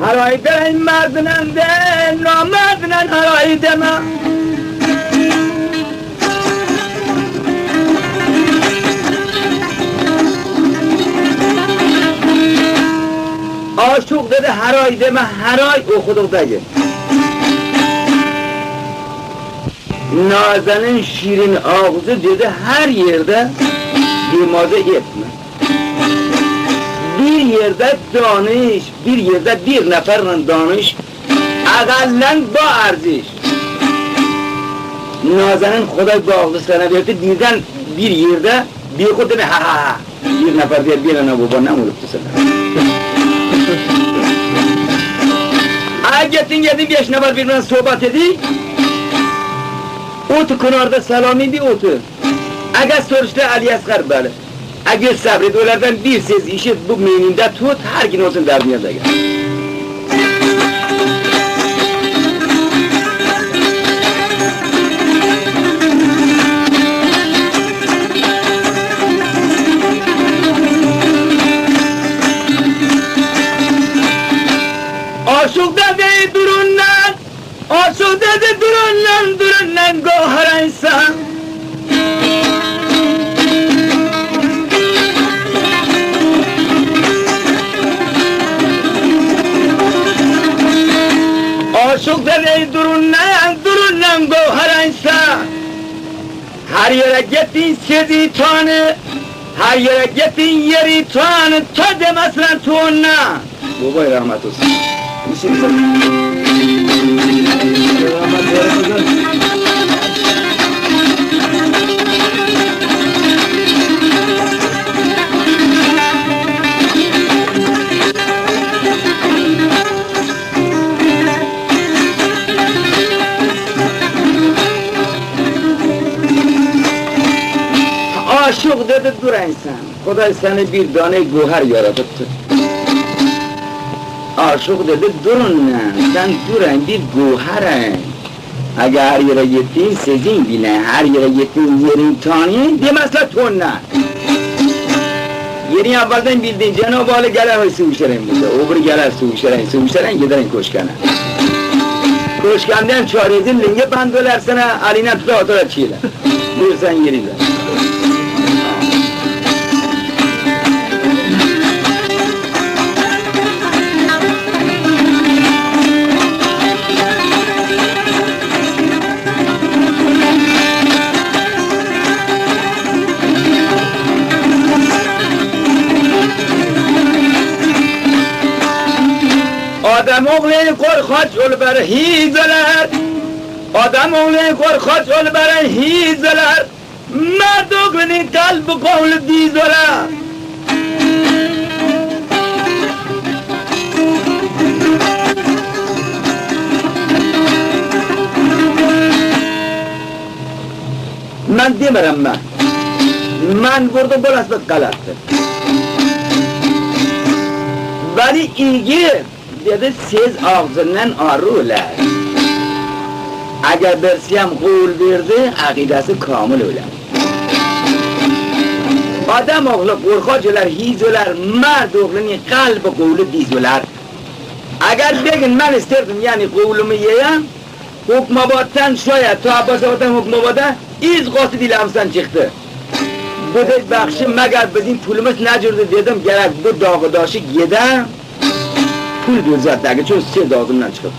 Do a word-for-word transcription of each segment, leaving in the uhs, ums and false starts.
هرای دئن مردنن ده، نامردنن هرای دئمه. آشوق دده هرای دئمه، هرای او خودو دگه. نازنین شیرین آغزی دده هر یئرده دیمازه ایتمه. بیر یئرده دانیش، بیر یئرده بیر نفرله دانیش، اقلاً با ارزش. نازنین خدای باغلی سنه وئردی، بیردن بیر یئرده بیخود دئمه، ها، ها، ها. بیر نفر دئیه، بیر آنا بابا نموروبدی سنه. اگر گئتین گئدین بئش نفر بیرینن صحبت ائدی، اوتو کناردا سلامی بیر اوتو. اگر سوروشدی علی‌اصغر، بلی. اگر صبر ائدی، اولردن بیر سئز ایشیت، بو مئنینده توت، هر گین اولسون در میان دگه. آشوق دده دوروندان، آشوق دده دوروندان، دوروندان گوهر انسان. آشوق دده دوروندان، دوروندان گوهر انسان. هر یئره گئتین سئزی تانه، هر یئره گئتین یئری تانه، تا دئمه‌سن توننه. بابای رحمت اولسون. ایشین سن. رحمت اولسون. آشوق دده دور انسان. خدای سنه بیر دانه گوهر یاراتیبدی. آشوق دده دوروندان، سن دورن بیر گوهرن. اگر هر یئره گئتین سئزین بینه، هر یئره گئتین یئرین تانین، دئمه‌سن توننه. یئرین اولدن بیلدین، جناب عالی گله های سویشرین بوسته، اوبری گله سویشرین، سویشرین گئدرین کوشکانه. کوشکاندن چاریزین لینگه بند اولر سنه، الینه توتا آتار چیله. بویور سن یئریله. آدم اوغلو قورخاچ اول بر هیز اولار. آدم اوغلو قورخاچ اول بر هیز اولار. مرد اوغلونی قلب قول دیز اولار. من دئمرم من. من بوردوم بو لفظ غلطدیر. ولی ایگی دئدی، سئز آغزیندان آرری اولار. اگر بیر سیم قول وئردی، عقیده‌سی کامل اولار. آدام اوغلو قورخاچ اولار، هیز اولار، مرد اوغلونی قلب قولو دیز اولار. اگر بگین من ایستردیم، یعنی قولومو یئیم، حکم‌آباددان شویه تا عباس‌آباددان حکم‌آبادا ایز قاسی دیلمیزدن چیخدی. بو دئدی، باخشی، مگر بیزیم پولوموز نه جوردو؟ دئدیم، گرک بو داغ و داشی گئده، پول بیر زاد دگه، چون سئز آغزیمدان چیخیب.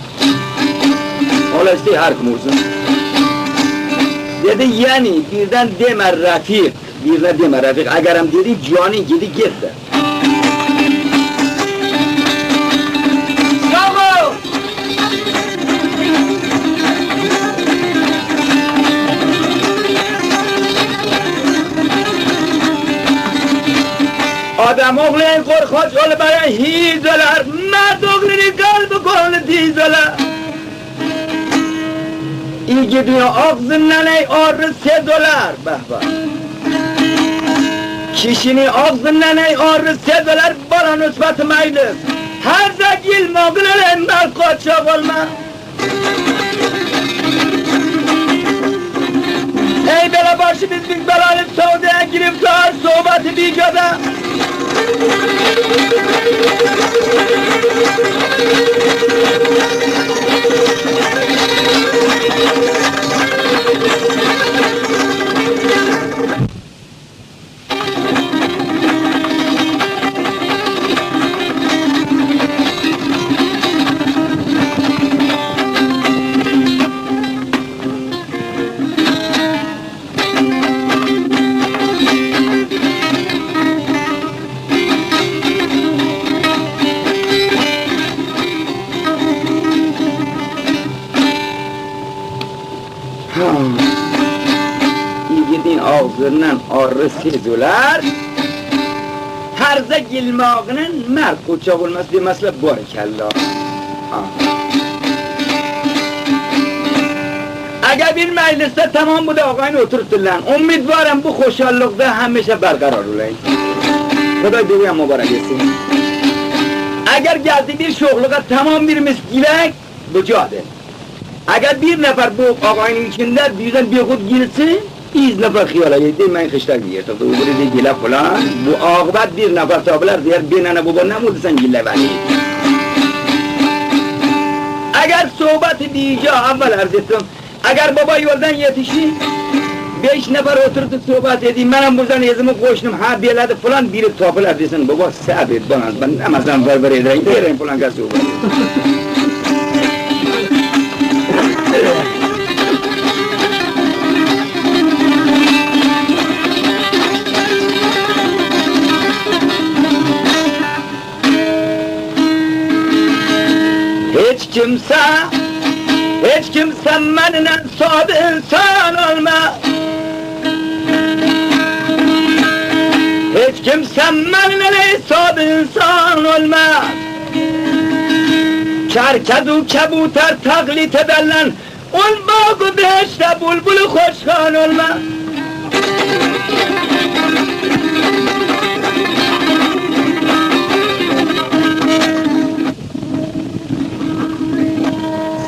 حالا ایسته هر کیم اولسون. دئدی، یعنی بیردن دئمه رفیق، بیردن دئمه رفیق، اگرم دئدی، جانی گئدی گئتدی. ساغ اول. آدام اوغلو قورخاچ اول بر هیز اولار، مرد اوغلونی قلب قول دیز اولار. ایگیدین آغزیندان ای آرری سئز اولار، به به. کیشینی آغزیندان ای آرری سئز اولار، بالا نسبت مایلیز. هر زاگیل ماغیل ای مال قاچاق اولما. ای بلا باشیمیز بیز بلالی سودایا گیریب، تا صحبتی بیجادا. Ha. Yigitin ağzından arı ses olar. Her ze gilmağınen merd qoçaq olmaz demesler, barekella. Ha. Eger bir mecliste tamam bu da ağayın oturttılar, umidvarım bu hoşallık da hemişe berqarar olay. Huday devre mubarek etsin. Eger geldi bir şoqluğa tamam birimiz gilek, bu cadı. Eger bir nefer bu ağayın içinde birden beyhud gilsin, iz nefer hıyala yedi, men hışta giyerdi. Bu biri de gile falan. Bu ağıbet bir nefer tabiler, diyer, bir nene baba ne buldu sen gile beni. Eger sohbeti diyece, evvel arz ettim. Eger baba yoldan yetişi, beş nefer oturdu sohbet edi, menem buradan ezimi qoşnum, ha, beledi falan, biri tapıla desin, baba, sabit bana, ben namazdan ver ver ederim, derim falan gaz sohbet. Hiç kimse, hiç kimse menden sade insan olmaz. Hiç kimse menden sade insan olmaz. Çerkez u kebuter taklit ederler, olmaz o beşte bülbül hoşhan olmaz.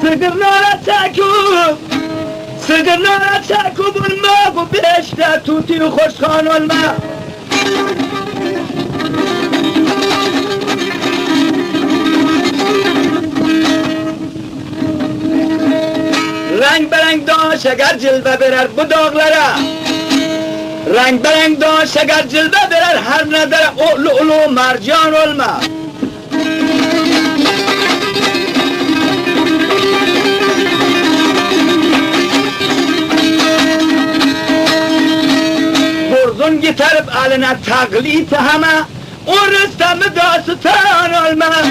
Sığırlara çakıp, sığırlara çakıp olmaz o beşte tuti hoşhan olmaz. Renk be renk daş eger cilve verer bu dağlara, renk be renk daş eger cilve verer her ne dere, o lu'lu mercan olmaz. Burzun getirip eline taklit hama, o Rüstem-i Dastan olmaz.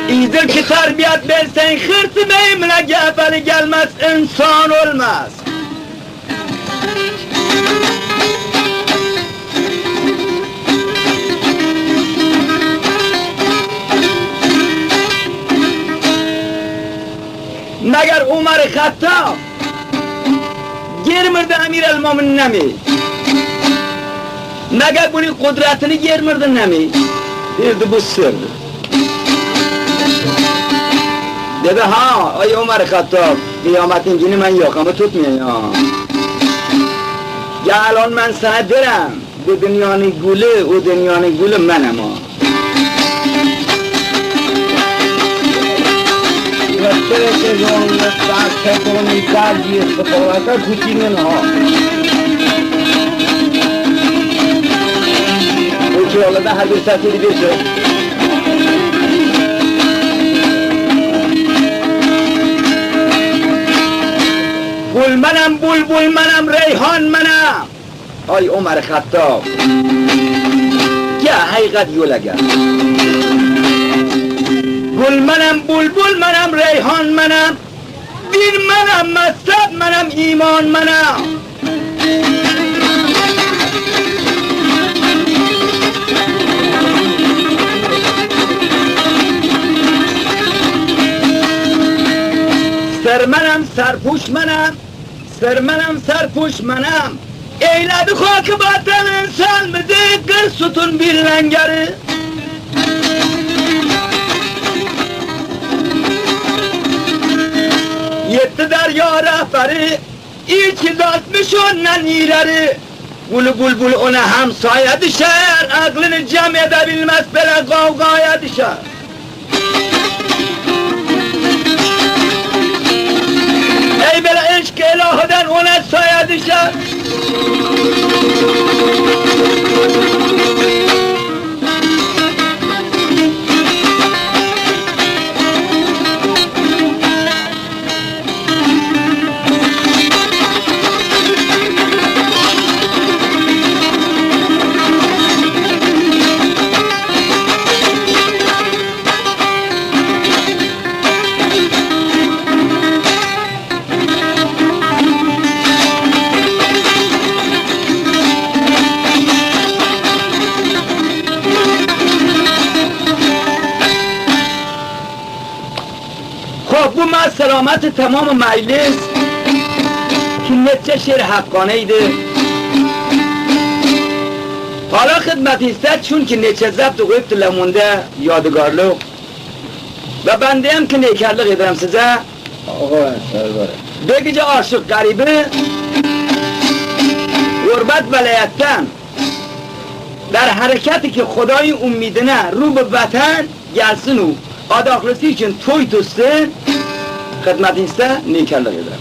İzir ki terbiyet versen, hırsı meymune geveli gelmez, insan olmaz. Meger Umar-ı Hattab germirdi Emir el-Mömin nemi? Meger bunun qudretini germirdi nemi? Birdi bu sırdı. Dedi, ha, ay Umar-ı Hattab, qıyametin günü men yoqamı tutmayım ya. Gel on men sana derem, bu dünyanın gülü, o dünyanın gülü menem o. Gösterecek yolunda sağ çek onu iptal diye sıfırlasa Putin'in o. Bu iki yolda her bir seferi bir şey. Gül menem, bülbül menem, reyhan menem. Ay Umar-ı Hattab, ya hakikat yola gel. Gül menem, bülbül menem, reyhan menem, din menem, mezhep menem, iman menem. Ser menem, serpuş menem, ser menem, serpuş menem. Eyledi hak vatan insan bizi, gır sütün bir lengeri. Yetti derya rehberi, içi zatmış ondan ileri. Bülbül ona hamsaya düşer, aklını cem edebilmez, böyle kavgaya düşer. Ey, böyle eşk-i ilahiden ona saya düşer. Xob, bu ma selamet tamam meclis ki neçe şeer haqqane idi. Hala hızmetinizde, çünkü neçe zapt qoyıp dileminde yadigarlıq. Ve ben deyem ki, nökerlik ederem size. Ağa, sağ ol. Be gece Aşıq Qaribi ğurbet velayetten der hareketi ki Xudayın ummidine ru be vatan gelsin u adaklısı için toy tutsun. Hızmetinizde nökerlik ederem.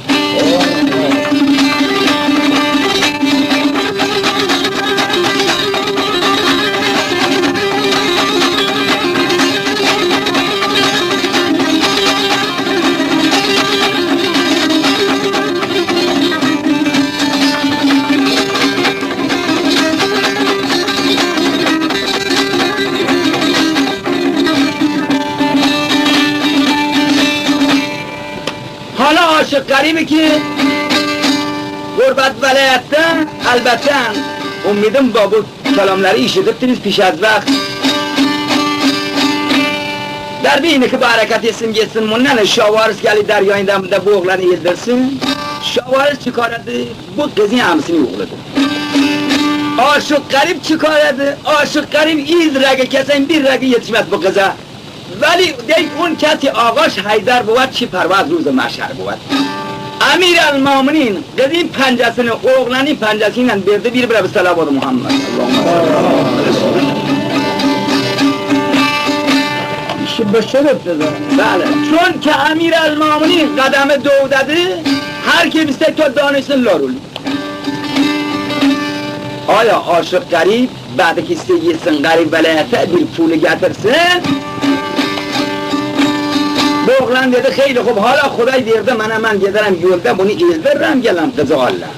Hala Aşıq Qaribi ki ğurbet velayette, elbette, ummidim, bu kelamları işidiptiniz piş az vaqt. Der bir iniki barakat etsin, geçsin, bundan şovaris geldi, deryayın damında bu oğlanı eldirsin. Şovaris çıkaradı, bu qızın amisini oğludır. Aşıq Qarib çıkaradı, Aşıq Qarib iz regi kesen bir regi yetişmez bu qıza. Veli dey, on kesi ağac Heydar buved, çi pervaz ruz mahşer buved. Emir el-Müminin qızın pencesini oğlanın pencesiyle berdi bir-bire, bir salavat-ı Muhammed. İşi başarıp dedi. Beli. Çünkü Emir el-Müminin qedemi dovdedi, her kim iste ki danışsın larul. Aya Aşıq Qarib, bedi ki iste gitsin Qarib velayete bir pulu getirsin. Bu oğlan dedi, xeyli xub, hala Xuday verdi mana, men gederem yolda bunu ezberlem, gelem qızı alla.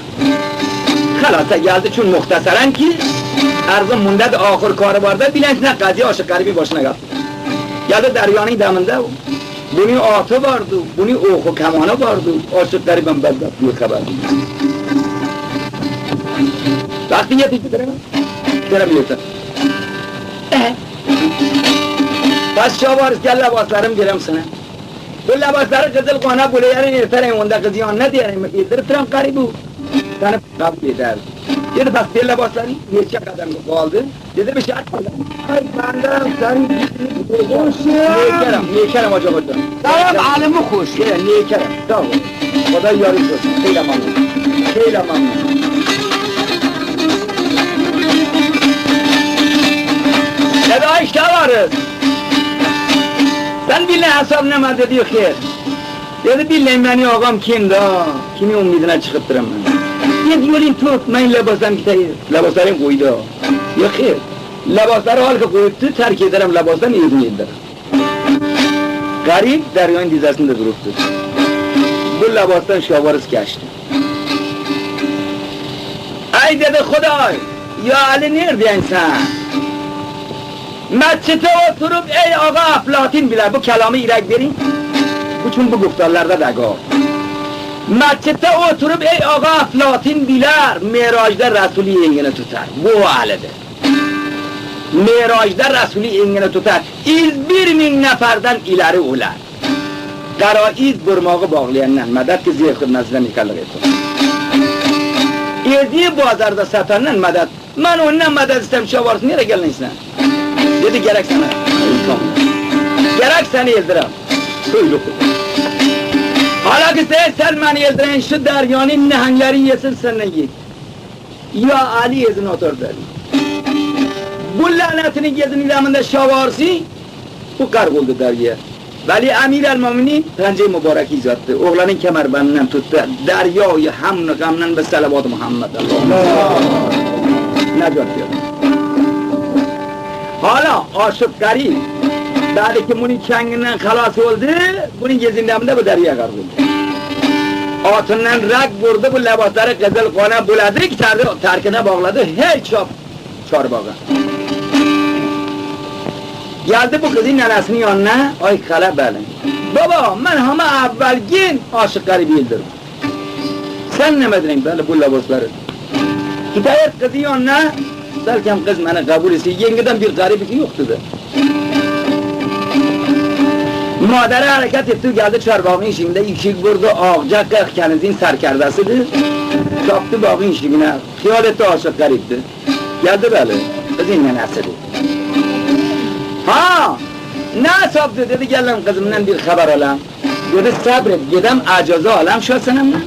Xalasa geldi, çün muhtasaren ki, arzım bundadır, axır karı vardı, bilen ne qazi Aşıq Qaribi başına geldi. Geldi deryanın damında, bunun atı vardı, bunun oku kamanı vardı. Aşıq Qaribden bedbah bir haber. Vakti yetişti, derem, derem yetişti. E? Taş şovaris gel, lebaslarım derem sana. Bu lebasları qızıl qana bulayarin, erteren onda qızı yanına deyerim, eldirtiren Qaribi. Sana kabul eder. Dedi, bak, belli başları neçe kadar kaldı? Dedi, bir şey atmadı. Ay, benden sen hoş ya. Nökerim, nökerim hoca, hoca. Tamam, alimi hoş. Ya, nökerim, tamam. O da yarış olsun. Şeyle mamnun. Şeyle mamnun. Dedi, ay, işte varız. Sen bile hesap ne dedi, yok ki. Dedi, bilmeyim, meni ağam kimdi, kimin ummidine çıkıptırım ben. Dedi, yolun tut, men lebaslarım kitayı, lebaslarım koydu. Yok ki, lebasları hal ki koyuptu, terk ederim lebaslarını, özüm ederim. Qarib deryanın dizesinde duruptu. Bu lebastan şovaris geçti. Ay, dedi, Xuday, ya Ali, neredeysen? Mescitte oturup ey ağa Aflatun biler. Bu kelamı irek verin. Bu, çün bu guftarlarda da gör. Mescitte oturup ey ağa Aflatun biler, Miracda Resulü engini tutar. Bu halidir. Miracda Resulü engini tutar. İz bir min neferden ileri olar. Qara iz burmağı bağlayandan medet ki, zevk-i naziden ikarlıq etsin. Ezi bazarda satandan medet. Men ondan medet istem, şovaris, nere gelin istem? Dedi, gerek sana. Gerek seni eldirem. Söyle. حالا کی سه سلمانی ازرین شو دریانی نهنگاری یسن سنگی. یا علی ازن اوتور داری. بولا نتنی گزنی دامنده شاوارسی. بو قرقولدو دریه. ولی امیرالمؤمنین پنجه مبارکی زاتته. اوغلانین کمربندینن توتته. دریایه همنه غمنن به صلوات محمد. الله. نجات یابه. حالا عاشق غریب، بعدی کی مونی چنگیندن خلاص اولدو، بونی گزینده بو دریا قرقولدو. آتیندان رگ ووردو، بو لباسلاری قیزیل قانه بولادی، ایکی ترده ترکنه باغلادی، هی چاپ چارباغا. گلدی بو قیزی ننه‌سینین یانینا، آی خاله، بلی. بابا، من هما اولگین عاشق غریبی ایلدیرم. سن نمدینین، بلی، بو لباسلاری. گیدیر قیزی یانینا، بلکم قیز منی قبول ایسه، یئنگیدن بیر غریبی کی یوخدو دا. مادری حرکت ائتدی، گلدی چارباغین ایشیگینده ایشیک ووردو، آغجا قیرخ کنیزین سرکرده‌سیدیر. چاپدی باغین ایشیگینه، خیال ائتدی عاشق غریبدیر. گلدی، بلی، قیزین ننه‌سیدیر. ها، نه صاحیبدی؟ دئدی، گلم قیزیمدان بیر خبر آلام. دئدی، صبر ائت، گئدم اجازه آلام شاه صنمدن.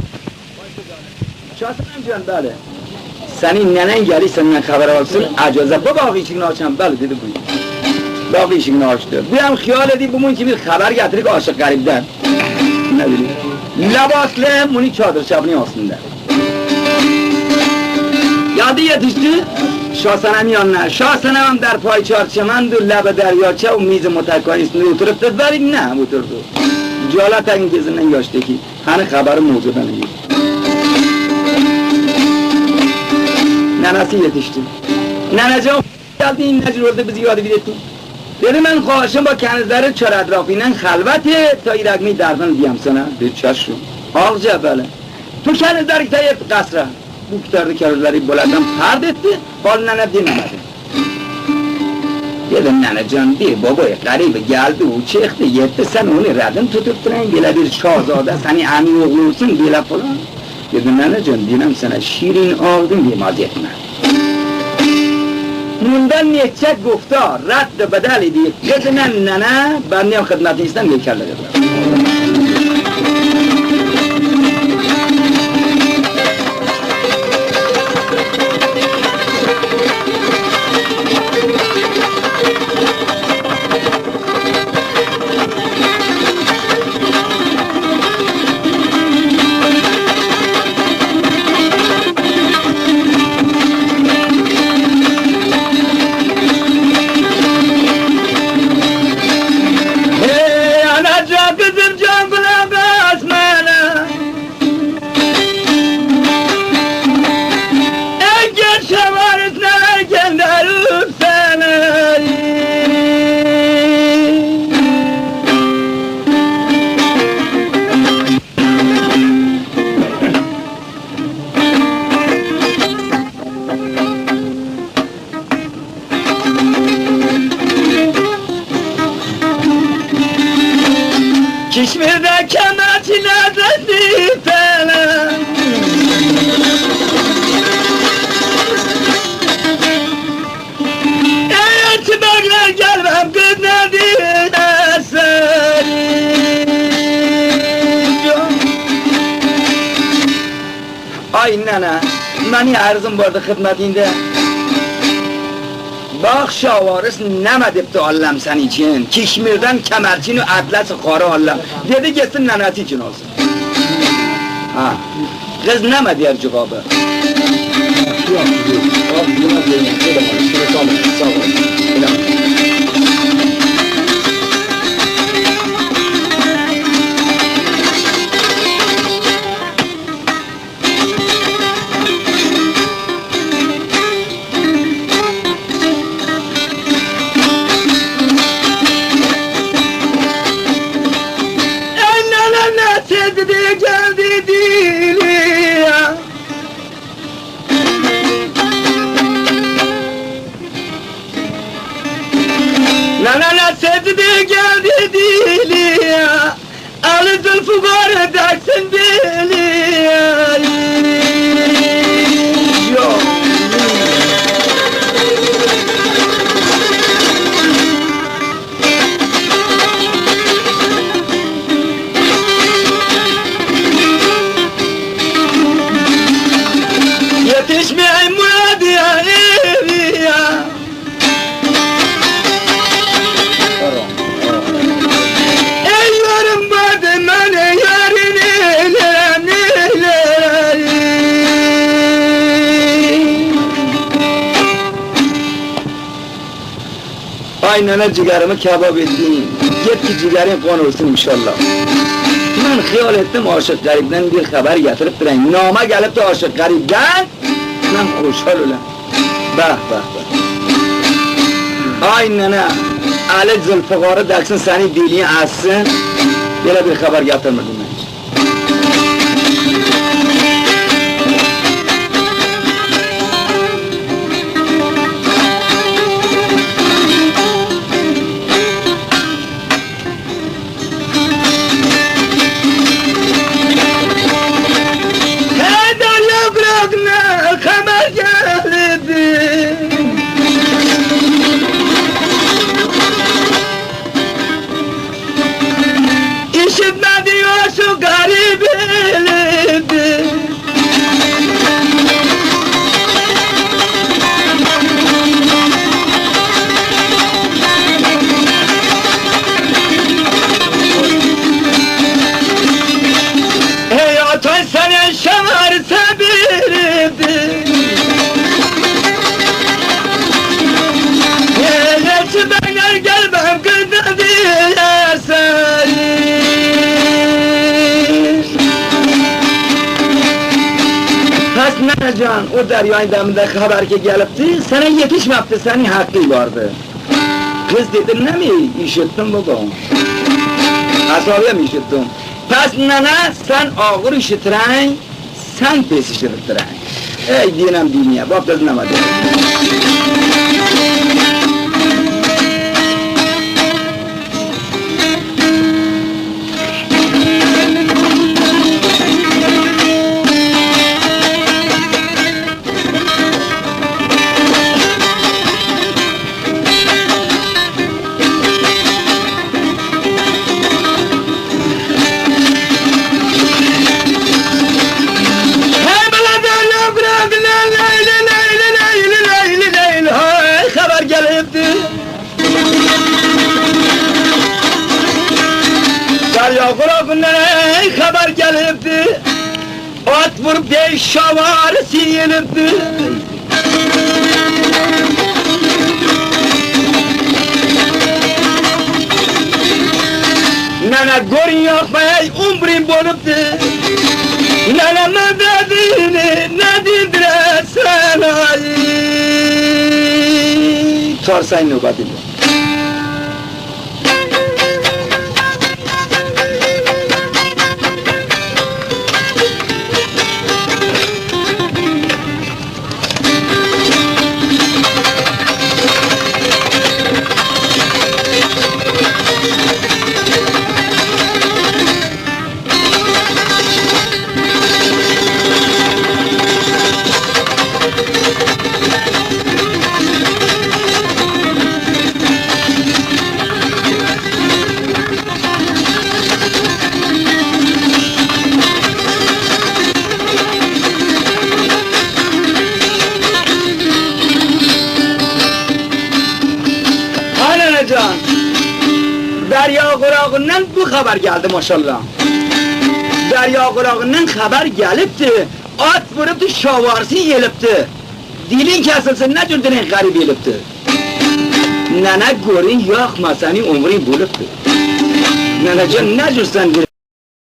شاه صنم جان، بلی. سنین ننه‌ن گلی سندن خبر آلسین، اجازه. بو باغین ایشیگینی آچام، بلی، دئدی، بویور. باغین ایشیگینی آچدی. بویم خیال ائدی، بومون کی بیر خبر گتیریک عاشق غریبدن. نه بیلیم. لباسلی مونی چادر چاپینین آستیندا. گلدی یئتیشدی شاه صنمین یانینا. شاه صنمم در پای چار چمندو، لب دریاچه و میز متکا ایسنده اوتوروبدو. ولی نه اوتوردو. جالتن گزیندن یاش دئکی. هنی خبری موجودن ایدی. ننه‌سی یئتیشدی. ننه جان، گلدی، این نه جور اولدو، بیزی یاد بیده‌تین. دئدی، من خواهشیم با کنیزلری چار اطرافینان خلوته، تا ایرگمی دردن دئیم سنه. دئدی، چشم. آغجا، بلی. تو کنیزلری ایتار قصره. بو ایتار کنیزلری بولادان پرد ائتدی، حال ننه دینمه‌دی. دئدی، ننه جان، دئ بابای غریب گلدی و چیختی، یئتتی، سن اونی ردین توتوبدوران، بئله بیر شاهزاده، سنین عمی اوغلو اولسون، بئله فلان. دئدی، ننه جان، دینم سنه، شیرین آغدین بیماز ائتمه. موندان نئچه گفتار، رد بدل ایدی. قیزینان ننه، بنده‌یم خدمتین ایسم، بیر کله قیزینان. هی آنا جان، قیزیم جان، گل آغاز منه. اگر شاوارس نه، اگر دروس سنه. کشمیرده کمرچی نازلی تنه. ای چی باغلار گل بم قیز ندینه سری. آی ننه، منی عرضیم بارده خدمتینده. باخ شاوارس نمه دئپتی آللام سنی چین. کشمیردن کمرچین و اطلس خاره آللام. دئدی گئتسین ننه‌سی چین اولسون. ها. قیز نمه دئر جوابی. ننه نسیب دی گلدی دیلی یا. آلی زولفو وار دکسین بیلی یا. Yetişmey murad ya, ya. Ey yarım vardı mane yarın eylerim, eylerim. Ay nene, cigerimi kebap ettin. Yet ki cigerin qan olsun inşallah. Men hıyal ettim Aşıq Garipten bir haber getiriptireyim. Name gelipti Aşıq Garipten. Men hoşal olam. Bah, bah, bah. Ay nene, Ali Zülfiqarı deksin, seni dilini açsın. Böyle bir haber getirmedim ben. He derya qırağından haber geldi. İşitmedi Aşıq Garip eledi. Ey atay, seni şamar sevirdi. Ey elçi beyler, gel ben kırda diye seni. Pes nenecan, o deryanıñ deminde haber ki gelipti, sene yetişmepti, seni hakkı vardı. Kız dedi, ne mi işittim baba? Asabiyem işittim. Pes nene, sen ağır işitirey, sen pes işitirey. Ey dinem dünya, bak kız ne var. Haber gelipti. Derya qırağından haber gelipti. At vurup dey şavarisi elipti. Nene görün yok bey, umrin boluptu. Nene mededini ne dindire sen ay. Tarsay nöbetinde. Ay nenecan, derya qırağından bu haber geldi maşallah. Derya qırağından haber gelipti, at vuruptu, şavarisi elipti. Dilin kesilsin, ne cür dilin garip elipti. Nene görün yok, ma seni umrin buluptu. Nenecan, ne cür sen